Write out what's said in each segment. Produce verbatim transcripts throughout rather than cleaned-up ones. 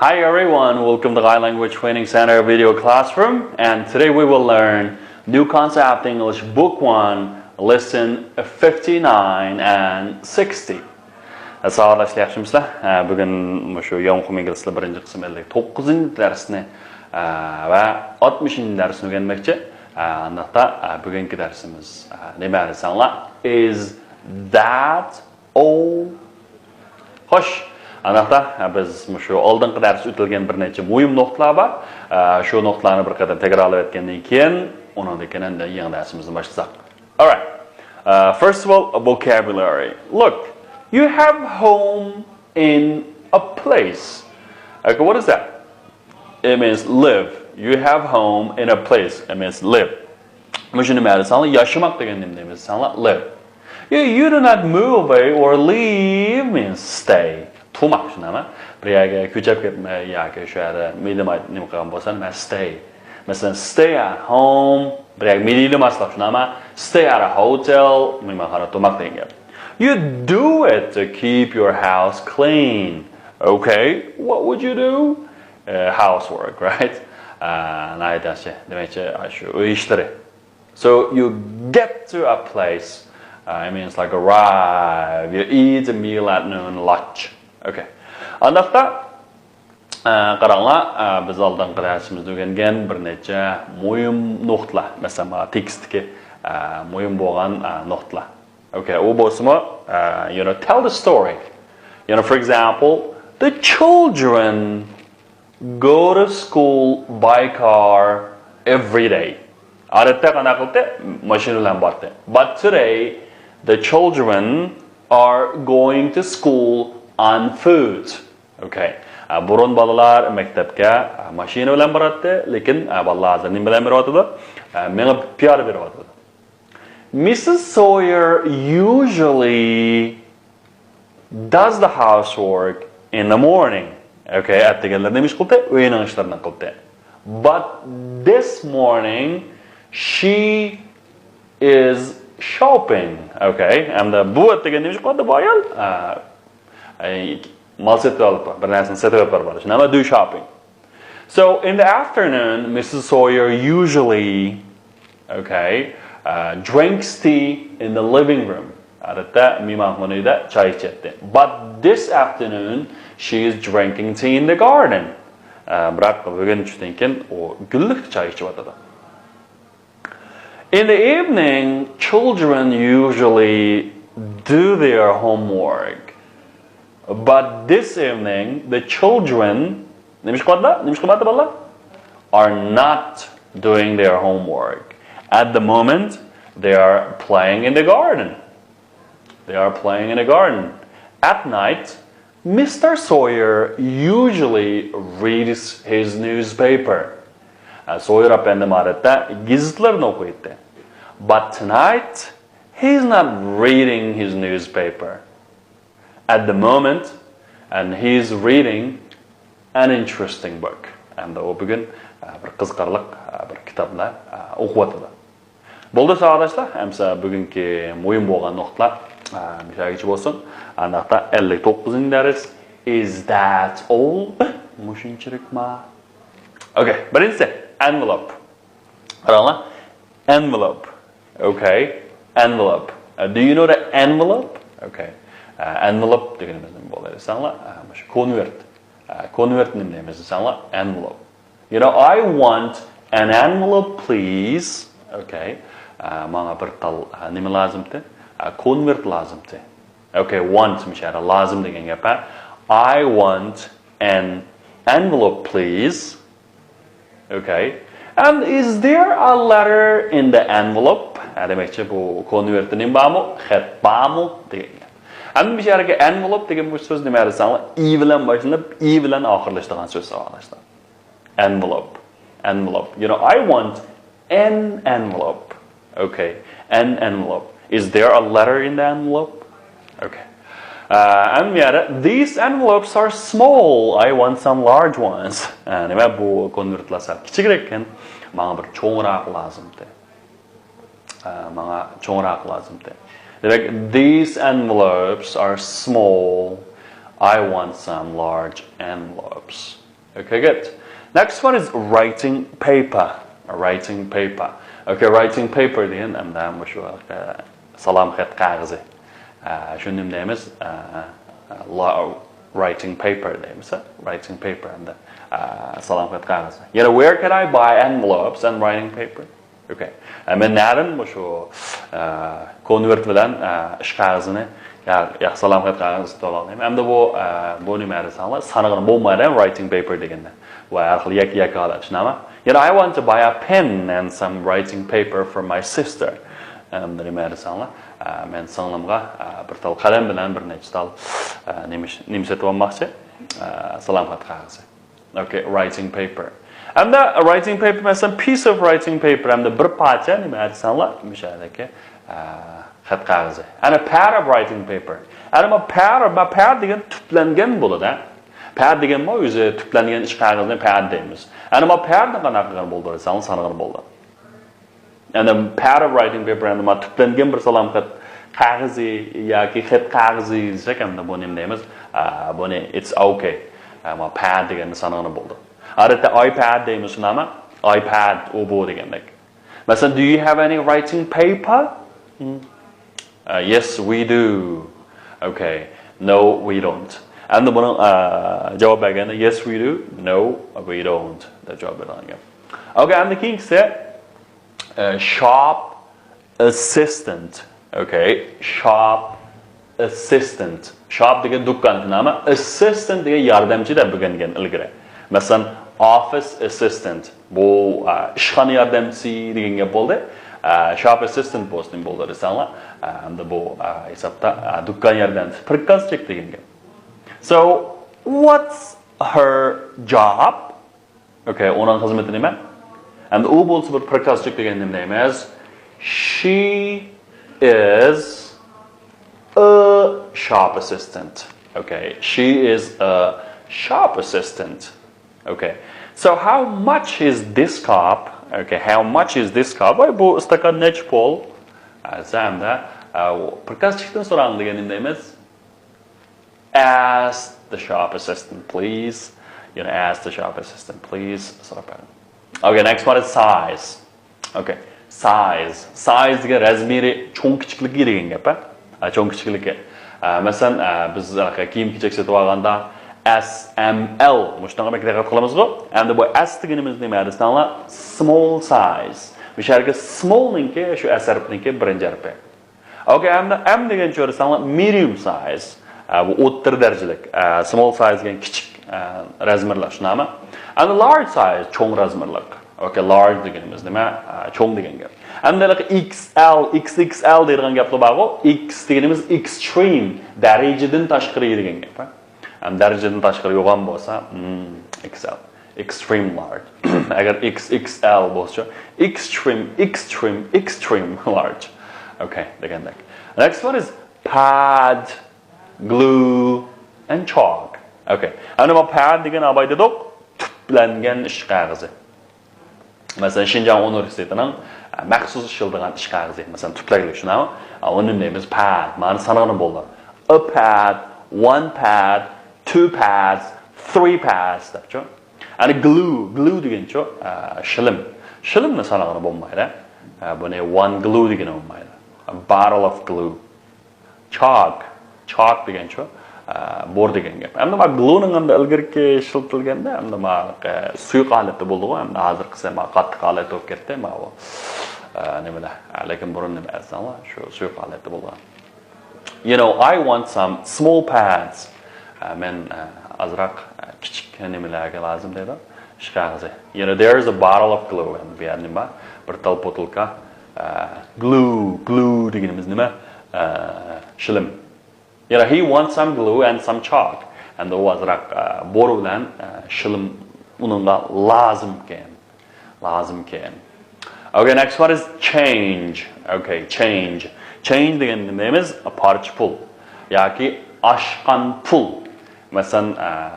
Hi everyone, welcome to Thai Language Training Center video classroom, and today we will learn New Concept English Book one, Lesson fifty-nine and sixty. Salam ئەزىز ياخشىمۇسىلەر؟ بۈگۈن مۇشۇ ياڭخۇم ئىنگلىز تىلى بىرىنچى قىسىم ئەللىك توققۇزىنچى دەرسنى ۋە ئاتمىشىنچى دەرسنى ئۆگەنمەكچى. ئانداقتا بۈگۈنكى دەرسىمىز نېمە دېسەڭلار؟ Is that ئوو. خوش، ئانداقتا بىز مۇشۇ ئالدىنقى دەرس ئۆتۈلگەن بىر نەچچە مۇھىم نۇقتىلار بار. شۇ نۇقتىلارنى بىر قېتىم تەكرارلاپ ئۆتكەندىن كېيىن، ئۇنىڭدىن كېيىن ئەمدى يېڭى دەرسىمىزنى باشلىساق. Alright. Uh, first of all, vocabulary. Look, you have home in a place. Okay, what is that? It means live. You have home in a place. It means live. مۇشۇنى مەنىسى ياشىماق دېگەن نېمە دېمەيسەڭلار؟ Live. You, you do not move away or leave means stay. تۇرماق شۇنداقمۇ؟ بىر يەرگە كۆچۈپ كەتمەي ياكى شۇ يەردە مىدىماي نېمە قىلغان بولسا، مەن stay. مەسىلەن، stay at home، بىر يەرگە مىدىدىماسلىق شۇنداقمۇ؟ Stay at a hotel، مېھمانخانىدا تۇرماق دېگەن گەپ. You do it to keep your house clean. Okay, what would you do? Uh, housework, right? ناھايىتى ياخشى. دېمەكچى، شۇ ئۆي ئىشلىرى. So you get to a place. Uh, I mean, it's like arrive. You eat a meal at noon, lunch. Okay. ئانداقتا قاراڭلار، بىز ئالدىنقى دەرسىمىزدە ئۆگەنگەن بىر نەچچە مۇھىم نۇقتىلار. مەسىلەن، مانا تېكىستتىكى مۇھىم بولغان نۇقتىلار. Okay، ئۇ بولسىمۇ، you know, tell the story. You know, for example, the children go to school by car every day. ئادەتتە قانداق قىلاتتى؟ ماشىنا بىلەن باراتتى. But today, the children are going to school on foot. Okay. بۇرۇن بالىلار مەكتەپكە ماشىنا بىلەن باراتتى، لېكىن بالىلار ھازىر نېمە بىلەن بېرىۋاتىدۇ؟ مېڭىپ پىيادە بېرىۋاتىدۇ. Missus Sawyer usually does the housework in the morning. Okay, ئەتىگەنلىرى نېمە ئىش قىلدى؟ ئۆينىڭ ئىشلىرىنى قىلدى. But this morning she is shopping. Okay, ئەمدى بۇ ئەتىگەن نېمە ئىش قىلدى بۇ ئايال؟ مال سېتىپ ئالىدۇ، بىر نەرسىنى سېتىپ ئېلىپ بارىدۇ. شۇنداقمۇ؟ Do shopping. So in the afternoon, Missus Sawyer usually, okay, uh, drinks tea in the living room. ئادەتتە مېھمانخانىدا چاي ئىچەتتى. But this afternoon, she is drinking tea in the garden. بىراق بۈگۈن چۈشتىن كېيىن ئۇ گۈللۈكتە چاي ئىچىۋاتىدۇ. In the evening, children usually do their homework. But this evening, the children، نېمە ئىش قىلىۋاتىدۇ؟ نېمە ئىش قىلىۋاتىدۇ بالىلار؟ Are not doing their homework. At the moment, they are playing in the garden. They are playing in the garden. At night, Mister Sawyer usually reads his newspaper. سويېر ئەپەندىم ئادەتتە گېزىتلەرنى ئوقۇيتتى. But tonight, he's not reading his newspaper. At the moment, and he's reading an interesting book. ئەمدى ئۇ بۈگۈن بىر قىزىقارلىق بىر كىتابنى ئوقۇۋاتىدۇ. بولدى ساۋاقداشلار، ئەمسە بۈگۈنكى مۇھىم بولغان نۇقتىلار مۇشۇ يەرگىچە بولسۇن. ئانداقتا ئەللىك توققۇزىنچى دەرس. Is that all? مۇشۇنچىلىكما؟ Okay، بىرىنچىسى، envelope. قاراڭلار، envelope. Okay, envelope. Uh, do you know the envelope? Okay. Uh, envelope دېگىنىمىز نېمە بولدى دېسەڭلار، مۇشۇ كونۋېرت. كونۋېرت نېمە دەيمىز دېسەڭلار، envelope. You know, I want an envelope, please. Okay. ماڭا بىر تال نېمە لازىمتى؟ كونۋېرت لازىمتى. Okay, want مۇشۇ يەردە لازىم دېگەن گەپ. I want an envelope, please. Okay. And is there a letter in the envelope? ھە، دېمەكچى، بۇ كونۋېرتتا نېمە بارمۇ؟ خەت بارمۇ؟ دېگەن گەپ. ئەمدى بۇ يەردىكى envelope دېگەن بۇ سۆز نېمە دېسەڭلار، ئى بىلەن باشلىنىپ، ئى بىلەن ئاخىرلىشىدىغان سۆز، ساۋاقداشلار. Envelope. Envelope. You know, I want an envelope. Okay. An envelope. Is there a letter in the envelope? Okay. ئەمدى يەنە، these envelopes are small. I want some large ones. نېمە، بۇ كونۋېرتلار سەل كىچىكرەككەن. ماڭا بىر چوڭراق لازىمتى. ماڭا چوڭراق لازىمتى. دېمەك، these envelopes are small. I want some large envelopes. Okay, good. Next one is writing paper. Writing paper. Okay, writing paper دېگەن ئەمدى مۇشۇ سالام خەت قەغىزى. شۇنى نېمە دەيمىز؟ Writing paper دەيمىز. Writing paper ئەمدى سالام خەت قەغىزى. Yana, where can I buy envelopes and writing paper? Okay. مەن نەدىن مۇشۇ كونۋېرت بىلەن ئىش قەغىزىنى يا سالام خەت قەغىزى سېتىۋالالايمەن؟ ئەمدى بۇ بۇ نېمە دېسەڭلار، سانىغىنى بولمايدۇ، writing paper دېگەندە. ۋە ھەر خىل يەككە يەككە ھالەت، شۇنداقمۇ؟ Yana, I want to buy a pen and some writing paper for my sister. ئەمدى نېمە دېسەڭلار، مەن سىڭلىمغا بىر تال قەلەم بىلەن بىر نەچچە تال نېمە نېمە سېتىۋالماقچى؟ سالام خەت قەغىزى. Okay, writing paper. ئەمدى writing paper، مەسىلەن، piece of writing paper، ئەمدى بىر پارچە نېمە دېسەڭلار، مۇشۇ يەردىكى خەت قەغىزى. And a pad of writing paper. ئەنە ما pad، ما pad دېگەن تۈپلەنگەن بولىدۇ. Pad دېگەنمۇ ئۆزى تۈپلەنگەن ئىش قەغىزىنى pad دەيمىز. ئەنە ما pad نى قانداق قىلغىلى بولىدۇ دېسەڭلار، سانىغىلى بولىدۇ. ئەنە pad of writing paper، ئەنە ما تۈپلەنگەن بىر سالام خەت قەغىزى ياكى خەت قەغىزى دېسەك، ئەمدى بۇ نېمە دەيمىز؟ بۇنى it's okay. ما pad دېگەننى سانىغىلى بولىدۇ. ئادەتتە iPad دەيمىز، شۇنداقمۇ؟ iPad ئۇ بۇ دېگەندەك. مەسىلەن، do you have any writing paper? Yes, we do. Okay. No, we don't. ئەمدى بۇنىڭ جاۋاب بەرگەندە yes, we do. No, we don't دەپ جاۋاب بېرىدىغان گەپ. Okay، ئەمدى كېيىنكىسى shop assistant. Okay, shop assistant. Shop دېگەن دۇكان نامى، assistant دېگەن ياردەمچى دەپ ئۆگەنگەن ئىلگىرى. مەسىلەن، office assistant. بۇ ئىشخانا ياردەمچىسى دېگەن گەپ بولدى. Shop assistant بولسا نېمە بولىدۇ دېسەڭلار، ئەمدى بۇ ھېسابتا دۇكان ياردەمچىسى، приказчик دېگەن گەپ. So, what's her job? Okay، ئۇنىڭ خىزمىتى نېمە؟ ئەمدى ئۇ بولسا بىر приказчик دېگەن نېمە دەيمىز؟ She is a shop assistant. Okay, she is a shop assistant. Okay. So how much is this cup? Okay, how much is this cup? ۋاي، بۇ ئىستاكان نەچچە پۇل؟ ئەمدى приказчикتىن سوراڭ دېگەن نېمە دەيمىز؟ Ask the shop assistant, please. You know, ask the shop assistant, please. سوراپ بېرىڭ. Okay, next one is size. Okay, size. Size دېگەن رەزمىرى، چوڭ كىچىكلىكى دېگەن گەپ، ھە؟ چوڭ كىچىكلىكى. مەسىلەن، بىز كىيىم كېچەك سېتىۋالغاندا S M L مۇشۇنىڭغا بەك دىققەت قىلىمىزغۇ. ئەمدى بۇ S دېگىنىمىز نېمە دېسەڭلار، small size. مۇشۇ يەرگە small نىڭكى، شۇ S ھەرپنىڭكى بىرىنچى ھەرپى. Okay، ئەمدى M دېگەن چۆرىسەڭلار، medium size. بۇ ئوتتۇرا دەرىجىلىك. Small size دېگەن كىچىك رەزمىرلەر، شۇنداقمۇ؟ ئەمدى large size، چوڭ رەزمىرلىك. Okay، large دېگىنىمىز نېمە؟ چوڭ دېگەن گەپ. ئەمدى X L، X X L دەيدىغان گەپلەر بارغۇ. X دېگىنىمىز extreme، دەرىجىدىن تاشقىرى دېگەن گەپ. ھەم دەرىجىدىن تاشقىرى يوغان بولسا، X L، extreme large. ئەگەر X X L بولسىچۇ، extreme، extreme، extreme large. Okay، دېگەندەك. Next one is pad, glue and chalk. Okay. ئەنە ما pad دېگەن ئاباي دېدۇق، تۈپلەنگەن ئىش قەغىزى. مەسىلەن، شىنجاڭ ئۇنىۋېرسىتېتىنىڭ مەخسۇس ئىشلىتىدىغان ئىش قەغىزى، مەسىلەن، تۈپلەكلىك، شۇنداقمۇ؟ ئۇنى نېمە دەيمىز؟ Pad. مانا سانىغىلى بولىدۇ. A pad, one pad, two pads, three pads دەپچۇ. ئەنە glue، glue دېگەنچۇ، شىلىم. شىلىمنى سانىغىلى بولمايدۇ. بۇنى one glue دېگىلى بولمايدۇ. A bottle of glue. Chalk، chalk دېگەنچۇ، بور دېگەن گەپ. ئەمدى ما glue نىڭ ئەمدى ئىلگىرىكى ئىشلىتىلگەندە ئەمدى ما سۇيۇق ھالەتتە بولىدىغۇ، ئەمدى ھازىرقىسى ما قاتتىق ھالەتتە بولۇپ كەتتى، ما ئۇ نېمىلەر. لېكىن بۇرۇن نېمە دېسەڭلار، شۇ سۇيۇق ھالەتتە بولغان. You know, I want some small pads. مەن ئازراق كىچىك نېمىلەرگە لازىم دەيدۇ. ئىش قەغىزى. You know, there is a bottle of glue. ئەمدى بۇ يەردە نېمە بار؟ بىر تال بوتۇلكا. Glue، glue دېگىنىمىز نېمە؟ شىلىم. You know, he wants some glue and some chalk. ئەمدى ئۇ ئازراق بور بىلەن شىلىم ئۇنىڭغا لازىمكەن. لازىمكەن. Okay, next one is change. Okay, change. Change دېگەن نېمە دەيمىز؟ پارچە پۇل ياكى ئاشقان پۇل. مەسىلەن،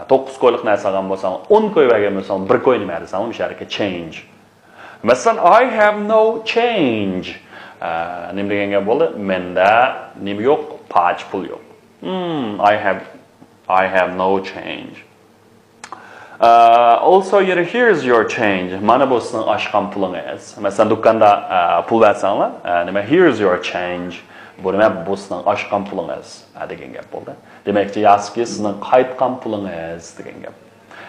توققۇز كويلۇق نەرسە ئالغان بولساڭ، ئون كوي بەرگەن بولساڭ، بىر كوي نېمە دېسەڭ، مۇشۇ يەردىكى change. مەسىلەن، I have no change. نېمە دېگەن گەپ بولدى؟ مەندە نېمە يوق؟ پارچە پۇل يوق. Hmm, I have, I have no change. Uh, also, you know, here's your change. مانا بۇ سىزنىڭ ئاشقان پۇلىڭىز. مەسىلەن، دۇكاندا، ئە، پۇل بەرسەڭلار، ئە، نېمە، here's your change. بۇ نېمە، بۇ سىزنىڭ ئاشقان پۇلىڭىز، ئە، دېگەن گەپ بولدى. دېمەكچى، ياسىكى سىزنىڭ قايتقان پۇلىڭىز دېگەن گەپ.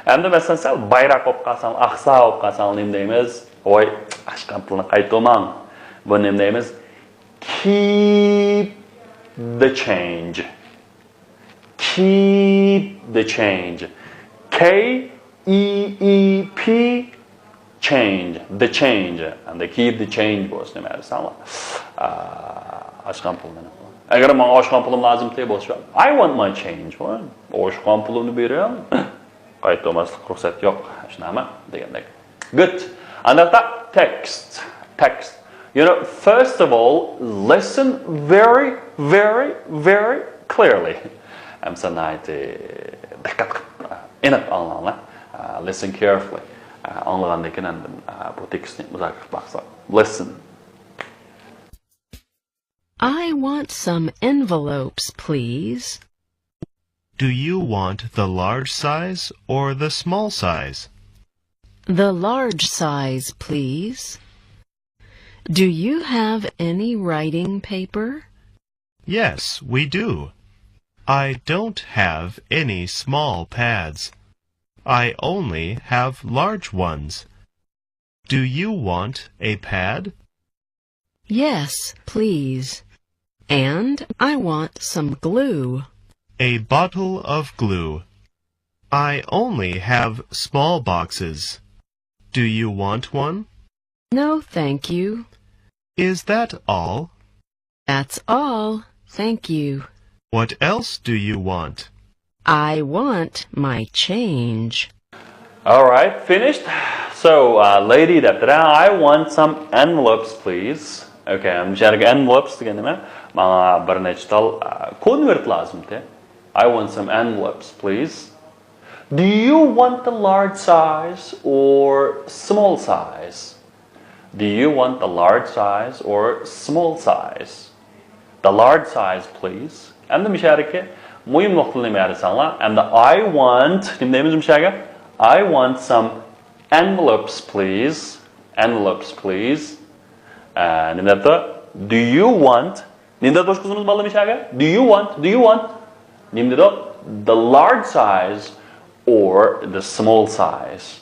ئەمدى مەسىلەن، سەل بايراق بولۇپ قالساڭ، ئاقسا بولۇپ قالساڭ، نېمە دەيمىز؟ ۋاي، ئاشقان پۇلنى قايتۇرماڭ. بۇ نېمە دەيمىز؟ Keep the change. Keep the change. K E E P change. The change. And the keep the change بولسا نېمە دېسەڭلار؟ ئاشقان پۇلنى. ئەگەر ماڭا ئاشقان پۇلۇم لازىم بولسا، I want my change. ئاشقان پۇلۇمنى بېرىڭ. قايتۇرماسلىق رۇخسەت يوق، شۇنداقمۇ؟ دېگەندەك. Good. ئانداقتا text. Text. You know, first of all, listen very, very, very clearly. ئەمسە ناھايىتى دىققەت قىلىپ، ئېنىق ئاڭلاڭلار. Listen carefully. ئاڭلىغاندىن كېيىن ئاندىن بۇ تېكىستنى مۇزاكىرە قىلىپ باقساق. Listen. I want some envelopes, please. Do you want the large size or the small size? The large size, please. Do you have any writing paper? Yes, we do. I don't have any small pads. I only have large ones. Do you want a pad? Yes, please. And I want some glue. A bottle of glue. I only have small boxes. Do you want one? No, thank you. Is that all? That's all. Thank you. What else do you want? I want my change. Alright, finished. So, uh, lady دەپتۇ. I want some envelopes, please. Okay, مۇشۇ يەردىكى envelopes دېگەن نېمە؟ ماڭا بىر نەچچە تال كونۋېرت لازىمتى. I want some envelopes, please. Do you want the large size or small size? Do you want the large size or small size? The large size, please. ئەمدى مۇشۇ يەردىكى مۇھىم نۇقتىنى نېمە دېسەڭلار؟ ئەمدى I want، نېمە دەيمىز مۇشۇ يەرگە؟ I want some envelopes, please. Envelopes, please. ئە، نېمە دەپتۇ؟ Do you want، نېمە دەپ توشقۇزىمىز بالىلار مۇشۇ يەرگە؟ Do you want? Do you want? نېمە دېدۇق؟ The large size or the small size.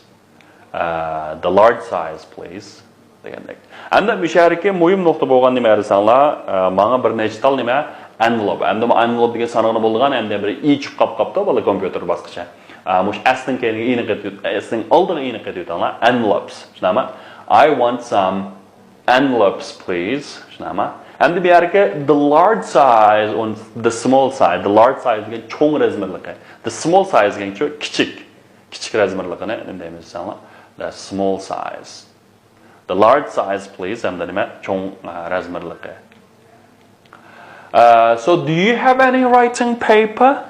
Uh, the large size, please. دېگەندەك. ئەمدى مۇشۇ يەردىكى مۇھىم نۇقتا بولغان نېمە دېسەڭلار، ئە، ماڭا بىر نەچچە تال نېمە؟ Envelope. ئەمدى بۇ envelope دېگەن سانىغىنى بولىدىغان ئەمدى بىر ئى چۈشۈپ قاپ قاپتۇ بالا كومپيۇتېر باسقىچە. ئە، مۇشۇ ئەسنىڭ كەينىگە ئىنى قېتىۋېتىڭ، ئەسنىڭ ئالدىغا ئىنى قېتىۋېتىڭلار. Envelopes. شۇنداقمۇ؟ I want some envelopes, please. شۇنداقمۇ؟ ئەمدى بۇ يەردىكى the large size and the small size. The large size دېگەن چوڭ رەزمىرلىقى. The small size دېگەنچۇ كىچىك. كىچىك رەزمىرلىقىنى نېمە دەيمىز دېسەڭلار، the small size. The large size, please. ئەمدى نېمە؟ چوڭ، ئە، رەزمىرلىقى. Uh, so, do you have any writing paper?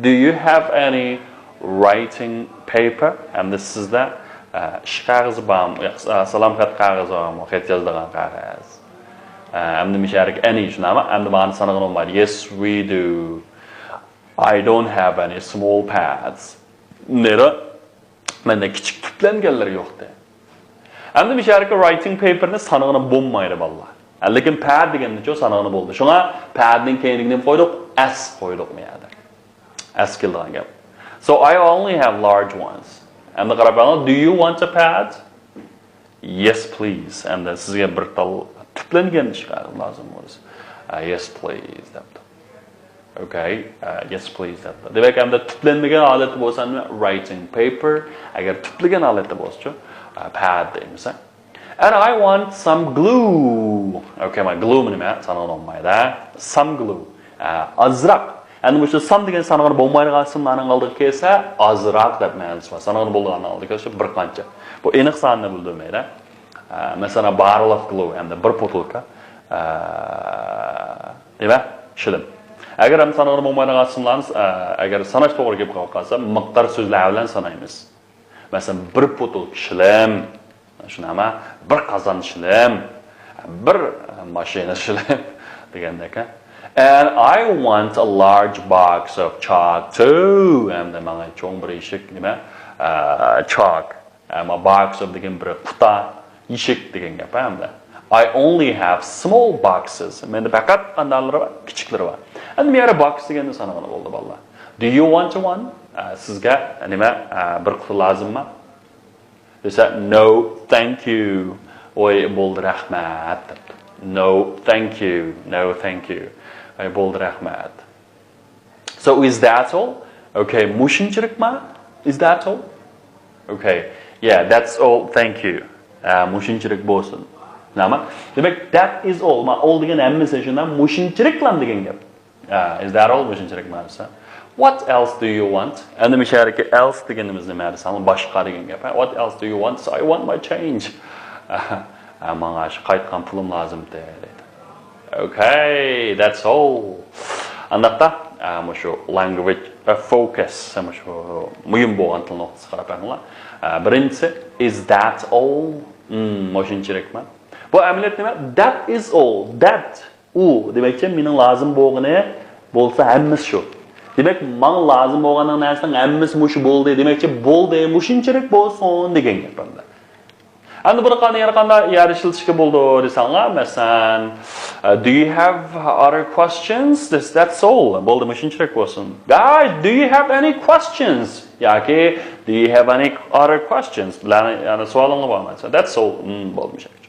Do you have any writing paper? ئەمدى سىزدە، ئە، ئىش قەغىزى بارمۇ؟ ياق، ئە، سالام خەت قەغىزى بارمۇ؟ خەت يازىدىغان قەغەز. ئە، ئەمدى مۇشۇ يەردىكى any شۇنداقمۇ؟ ئەمدى مانا سانىغىنى بولمايدۇ. Yes, we do. I don't have any small pads. نېرى مەندە كىچىك تۈپلەنگەنلىرى يوق دەيدۇ. ئەمدى مۇشۇ يەردىكى writing paper نى سانىغىلى بولمايدۇ بالىلار. لېكىن pad دېگەننىچۇ سانىغىلى بولىدۇ. شۇڭا pad نىڭ كەينىگە نېمە قويدۇق؟ S قويدۇق بۇ يەردە. S كېلىدىغان گەپ. So I only have large ones. ئەمدى قاراپ بېقىڭ. Do you want a pad? Yes, please. ئەمدى سىزگە بىر تال تۈپلەنگەن ئىش لازىم بولسا. Yes, please دەپتۇ. Okay, uh, yes, please دەپتۇ. دېمەك، ئەمدى تۈپلەنمىگەن ھالەتتە بولسا نېمە؟ Writing paper. ئەگەر تۈپلىگەن ھالەتتە بولسىچۇ؟ Pad دەيمىز. And I want some glue. Okay, مانا glue نېمە؟ سانىغىلى بولمايدۇ. Some glue. ئازراق. ئەمدى مۇشۇ some دېگەن سانىغىلى بولمايدىغان ئىسىملارنىڭ ئالدىغا كەلسە، ئازراق دەپ مەنىسى بار. سانىغىلى بولىدىغاننىڭ ئالدىغا كەلسە بىر قانچە. بۇ ئېنىق ساننى بىلدۈرمەيدۇ. ئە، مەسىلەن، barrel of glue، ئەمدى بىر بوتۇلكا، ئە، نېمە؟ شىلىم. ئەگەر ھەم سانىغىلى بولمايدىغان ئىسىملارنى، ئە، ئەگەر ساناش توغرا كېلىپ قالىپ قالسا، مىقدار سۆزلەر بىلەن سانايمىز. مەسىلەن، بىر بوتۇلكا شىلىم، شۇنداقمۇ؟ بىر قازان شىلىم، بىر ماشىنا شىلىم دېگەندەك، ھە؟ And I want a large box of chalk too. ھەمدە ماڭا چوڭ بىر ئىشىك نېمە؟ ئە، chalk. ئەمما box of دېگەن بىر قۇتا، يىشىك دېگەن گەپ ھەمدە. I only have small boxes. مەندە پەقەت قانداقلىرى بار؟ كىچىكلىرى بار. ئەمدى بۇ يەردە box دېگەننى سانىغىلى بولدى، بالىلار. Do you want one? ئە، سىزگە نېمە، ئە، بىر قۇتا لازىممۇ؟ دېسە، no, thank you. ۋاي، بولدى، رەھمەت، دەپتۇ. No, thank you. No, thank you. ۋاي، بولدى، رەھمەت. So, is that all? Okay, مۇشۇنچىلىكما؟ Is that all? Okay. Yeah, that's all. Thank you. ئە، مۇشۇنچىلىك بولسۇن. نېمە؟ دېمەك، that is all. ما، all دېگەن ھەممىسى شۇنداق، مۇشۇنچىلىكلام دېگەن گەپ. ئە، is that all؟ مۇشۇنچىلىكما دېسە. What else do you want? ئەمدى مۇشۇ يەردىكى else دېگىنىمىز نېمە دېسەڭلار، باشقا دېگەن گەپ. What else do you want? I want my change. ئە، ماڭا شۇ قايتقان پۇلۇم لازىم دەيدۇ. Okay, that's all. ئانداقتا، ئە، مۇشۇ language، ئە، focus، مۇشۇ مۇھىم بولغان تىل نۇقتىسى قاراپ بېقىڭلار. ئە، بىرىنچىسى، is that all؟ Hmm، مۇشۇنچىلىكما؟ بۇ ئەمەلىيەتتە نېمە؟ That is all. That، ئۇ، دېمەكچى، مېنىڭ لازىم بولغىنى بولسا ھەممىسى شۇ. دېمەك، ماڭا لازىم بولغاننىڭ نەرسىنىڭ ھەممىسى مۇشۇ بولدى. دېمەكچى، بولدى، مۇشۇنچىلىك بولسۇن دېگەن گەپ ئەمدى. ئەمدى بۇنى قانداق، يەنە قانداق يەردە ئىشلىتىشكە بولىدۇ دېسەڭلار، مەسىلەن، ئە، do you have other questions? This, that's all. بولدى، مۇشۇنچىلىك بولسۇن. Guys, do you have any questions? ياكى do you have any other questions? بىلەن، يەنە سوئالىڭلار بارمۇ دېسە، that's all. Hmm، بولدى، مۇشۇنچىلىك.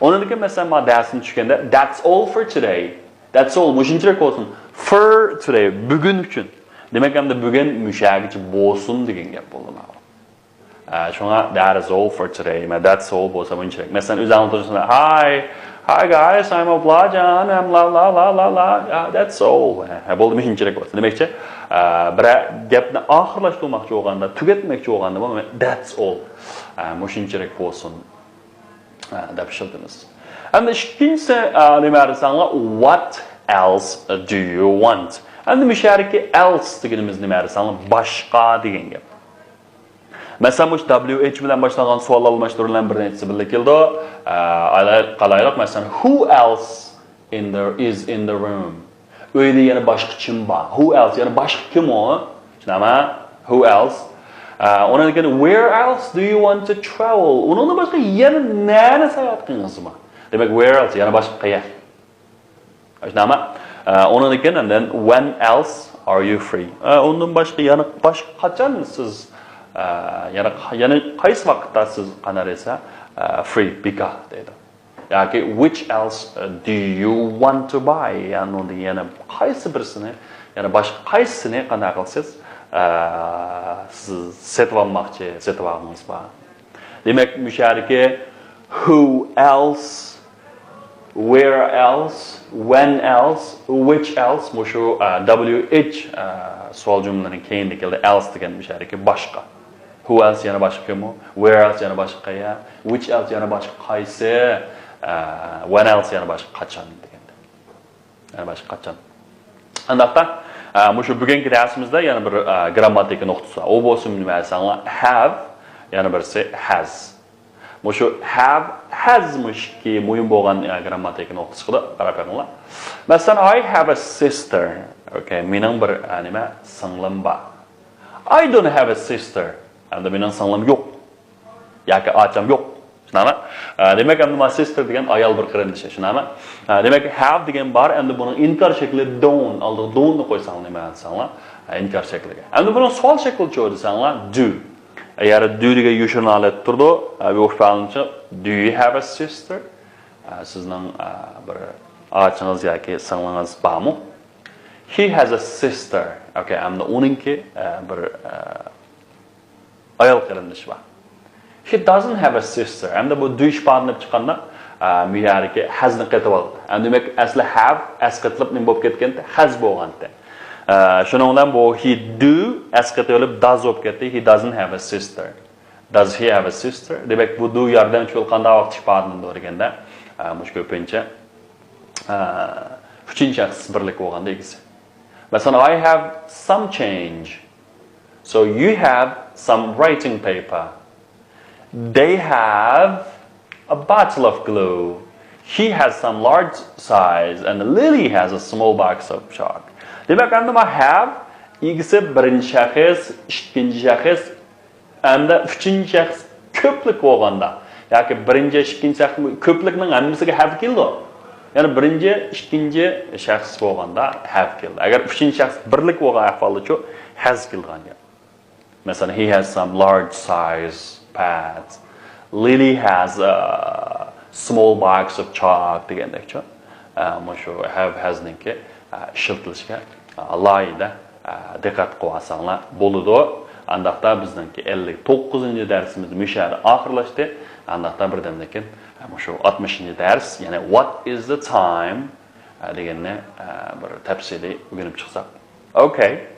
ئۇنىڭدىن كېيىن، مەسىلەن، ما دەرسنى چۈشكەندە، that's all for today. That's all، مۇشۇنچىلىك بولسۇن. For today، بۈگۈن ئۈچۈن. دېمەك، ئەمدى بۈگۈن مۇشۇگىچە بولسۇن دېگەن گەپ بولدى ماۋۇ. ئە، شۇڭا that is all for today. ما that's all بولسا مۇنچىلىك. مەسىلەن، ئۆزۈڭلار تۇرسىڭلار، hi, hi guys, I'm Oblajan, I'm la la la la la. ئە، that's all. ھە، بولدى، مۇشۇنچىلىك بولسۇن. دېمەكچى، ئە، بىرەر گەپنى ئاخىرلاشتۇرماقچى بولغاندا، تۈگەتمەكچى بولغاندا، بۇ that's all. ئە، مۇشۇنچىلىك بولسۇن. ھە، دەپ ئىشلىتىمىز. ئەمدى ئىككىنچىسى، ئە، نېمە دېسەڭلار، what else do you want? ئەمدى مۇشۇ يەردىكى else دېگىنىمىز نېمە دېسەڭلار، باشقا دېگەن گەپ. مەسىلەن، مۇشۇ W H بىلەن باشلانغان سوئال ئالماشتۇرۇلغان بىر نەچچىسى بىللە كېلىدۇ. ئە، ئالا-، قالايلۇق، مەسىلەن، who else in the, is in the room? ئۆيدە يەنە باشقا كىم بار؟ Who else؟ يەنە باشقا كىم ئۇ؟ شۇنداقمۇ؟ Who else؟ ئە، ئۇنىڭدىن كېيىن، where else do you want to travel? ئۇنىڭدىن باشقا يەنە نەنى ساياھەت قىلغىڭىز بار؟ دېمەك، where else؟ يەنە باشقا قەيەر؟ شۇنداقمۇ؟ ئە، ئۇنىڭدىن كېيىن، and then, when else are you free? ئە، ئۇندىن باشقا يەنە باشقا قاچان سىز، ئە، يەنە، يەنە قايسى ۋاقىتتا سىز قانداق دېسە، ئە، free، بىكار دەيدۇ. ياكى which else do you want to buy؟ يەنى ئۇنىڭدىن يەنە قايسى بىرسىنى، يەنە باشقا قايسىسىنى قانداق قىلىسىز، ئە، سىز سېتىۋالماقچى، سېتىۋالغۇڭىز بار. دېمەك، مۇشۇ يەردىكى who else، where else، when else، which else، مۇشۇ، ئە، W H، ئە، سوئال جۈملىلىرىنىڭ كەينىدە كېلىدۇ، else دېگەن مۇشۇ يەردىكى باشقا. Who else يەنە باشقا كىمۇ؟ Where else يەنە باشقا قەيەر؟ Which else يەنە باشقا قايسى؟ ئە، when else يەنە باشقا قاچان دېگەندە. يەنە باشقا قاچان. ئانداقتا، ئە، مۇشۇ بۈگۈنكى دەرسىمىزدە يەنە بىر، ئە، گرامماتىكا نۇقتىسى بار. ئۇ بولسا نېمە دېسەڭلار، have، يەنە بىرسى has. مۇشۇ have، has مۇشۇ ئىككى مۇھىم بولغان، ئە، گرامماتىكا نۇقتىسىغا قاراپ بېقىڭلار. مەسىلەن، I have a sister. Okay، مېنىڭ بىر، ئە، نېمە، سىڭلىم بار. I don't have a sister. ئەمدى مېنىڭ سىڭلىم يوق. ياكى ئاچام يوق. شۇنداقمۇ؟ ئە، دېمەك، ئەمدى ما sister دېگەن ئايال بىر قېرىندىشى. شۇنداقمۇ؟ ئە، دېمەك، have دېگەن بار، ئەمدى بۇنىڭ ئىنكار شەكلى don't. ئالدىغا don't نى قويساڭلار، نېمە دېسەڭلار؟ ئە، ئىنكار شەكلىگە. ئەمدى بۇنىڭ سوئال شەكلىچۇ دېسەڭلار، do. ئەگەر do دېگەن يوشۇرۇن ھالەتتە تۇرىدۇ، ئە، بۇ ئىپادىلىنىشى، do you have a sister? ئە، سىزنىڭ، ئە، بىر ئاچىڭىز ياكى سىڭلىڭىز بارمۇ؟ He has a sister. Okay، ئەمدى ئۇنىڭكى، ئە، بىر، ئە، ئايال قېرىندىشى بار. He doesn't have a sister. ئەمدى بۇ do ئىپادىلىنىپ چىققاندا، ئە، مۇ يەردىكى has نى قېتىۋالدى. ئەمدى دېمەك، ئەسلى have ئەسقېتىلىپ نېمە بولۇپ كەتكەنتى؟ Has بولغانتى. ئە، شۇنىڭ بىلەن بۇ he do ئەسقېتىۋېلىپ does بولۇپ كەتتى. He doesn't have a sister. Does he have a sister? دېمەك، بۇ do ياردەمچى پېئىل قانداق ۋاقىتتا ئىپادىلىنىدۇ دېگەندە، ئە، مۇشۇ كۆپىنچە، ئە، ئۈچىنچى شەخس بىرلىك بولغاندا ئىگىسى. مەسىلەن، I have some change. So you have some writing paper. They have a bottle of glue. He has some large size and Lily has a small box of chalk. دېمەك، ئەمدى ما have ئىگىسى بىرىنچى شەخس، ئىككىنچى شەخس، ئەمدى ئۈچىنچى شەخس كۆپلۈك بولغاندا ياكى بىرىنچى، ئىككىنچى شەخس كۆپلۈكنىڭ ھەممىسىگە have كېلىدۇ. يەنى بىرىنچى، ئىككىنچى شەخس بولغاندا have كېلىدۇ. ئەگەر ئۈچىنچى شەخس بىرلىك بولغان ئەھۋالدىچۇ has كېلىدىغان گەپ. مەسىلەن، he has some large size pads. Lily has a small box of chalk دېگەندەكچۇ. ئە، مۇشۇ have، has نىڭكى، ئە، ئىشلىتىلىشىگە، ئە، ئالاھىدە، ئە، دىققەت قىلىۋالساڭلار بولىدۇ. ئانداقتا بىزنىڭكى ئەللىك توققۇزىنچى دەرسىمىز مۇشۇ يەردە ئاخىرلاشتى. ئانداقتا بىردەمدىن كېيىن، ئە، مۇشۇ ئاتمىشىنچى دەرس، يەنى What is the time؟ ئە، دېگەننى، ئە، بىر تەپسىلىي ئۆگىنىپ چىقساق. Okay.